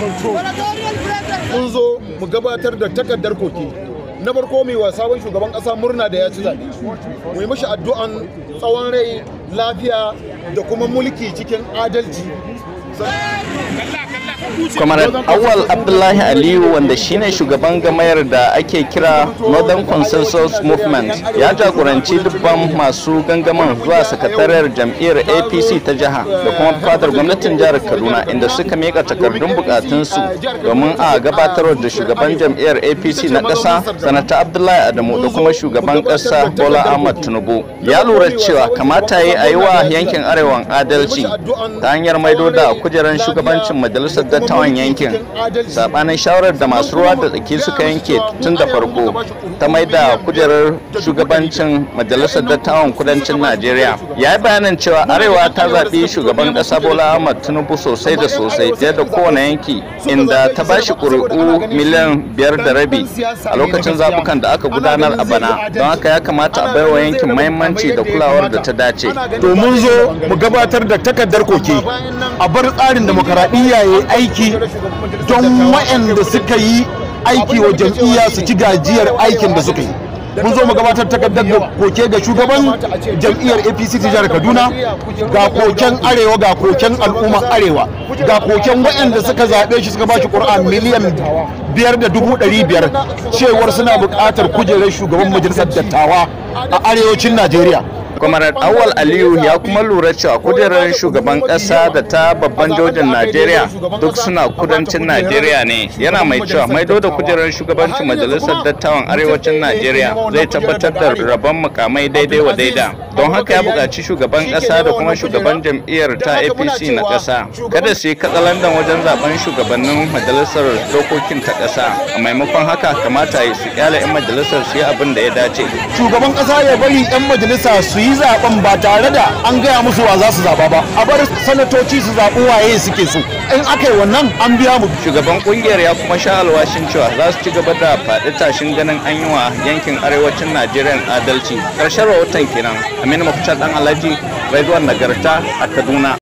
Control. Mun zo mu gabatar da takardar koke. Na farko, mai wa sabon shugaban ƙasa murna da ya ci zaɓe. Mu yi mashi addu'an tsawon rai, lafiya da kuma mulki cikin adalci. Comrade Awal Abdullahi Aliyu, wanda shine shugaban gamayar da ake kira Northern Consensus Movement, ya jagoranci dubban masu gangamin zuwa sakatariyar jam'iyyar APC ta jiha da kuma fadar gwamnatin jihar Kaduna, inda suka mika takardun bukatunsu domin a gabatar da shugaban jam'iyyar APC na ƙasa, Sanata Abdullahi Adamu, da kuma shugaban ƙasa Bola Ahmad Tinubu. Ya lura cewa kamata yi a yi wa yankin arewan adalci ta hanyar maido da kujerar shugabancin majalisar dattawan yankin, sabanin shawarar da masu ruwa da tsaki suka yanke tun da farko ta mai da kujerar shugabancin majalisar dattawan kudancin Najeriya. Ya yi bayanin cewa arewa ta zaɓi shugaban ƙasa Bola Ahmad Tinubu sosai da sosai fiye da kowane yanki, inda ta ba shi ƙuri'u miliyan 5.5 a lokacin zaɓukan da aka gudanar a bana. Don haka ya kamata a baiwa yankin mahimmanci da kulawar da ta dace. To, mun zo mu gabatar da takardar koke a bar tsarin demokaradiyya ya yi aiki don waɗanda suka yi aiki wa jam'iyya su ci gajiyar aikin da suka yi. Mun zo mu gabatar takardar da koke ga shugaban jam'iyyar APC ta jihar Kaduna. Ga koken arewa, ga koken al'umma arewa, ga koken waɗanda suka zaɓe shi, suka ba shi ƙuri'a 5.500,000, cewar suna buƙatar kujerar shugaban majalisar dattawa a arewacin Najeriya. Comrade Awal Aliyu ya kuma lura cewa kujerar shugaban kasa da ta babban jojin Najeriya duk suna kudancin Najeriya ne. Yana mai cewa maido da kujerar shugabancin majalisar dattawan arewacin Najeriya zai tabbatar da rabon mukamai daidai wa daida. Don haka ya buƙaci shugaban kasa da kuma shugaban jam'iyyar ta APC na ƙasa kada su yi katsalandan wajen zaben shugabannin majalisar dokokin ta ƙasa. A maimakon haka, kamata su kyale 'yan majalisar su yi abin da ya dace. Shugaban kasa ya bari 'yan majalisa su yi zaben ba tare da an gaya musu wa za su zaba ba. A bar sanatoci su zaɓi waye suke so. In aka yi wannan, an biya mu. Shugaban kungiyar ya kuma sha alwashin cewa za su ci gaba da faɗi tashin ganin an yi wa yankin arewacin Najeriya adalci. Ƙarshen rahoton kenan. Aminu Mafitar Dan Alhaji, Rediyon Nagarta a Kaduna.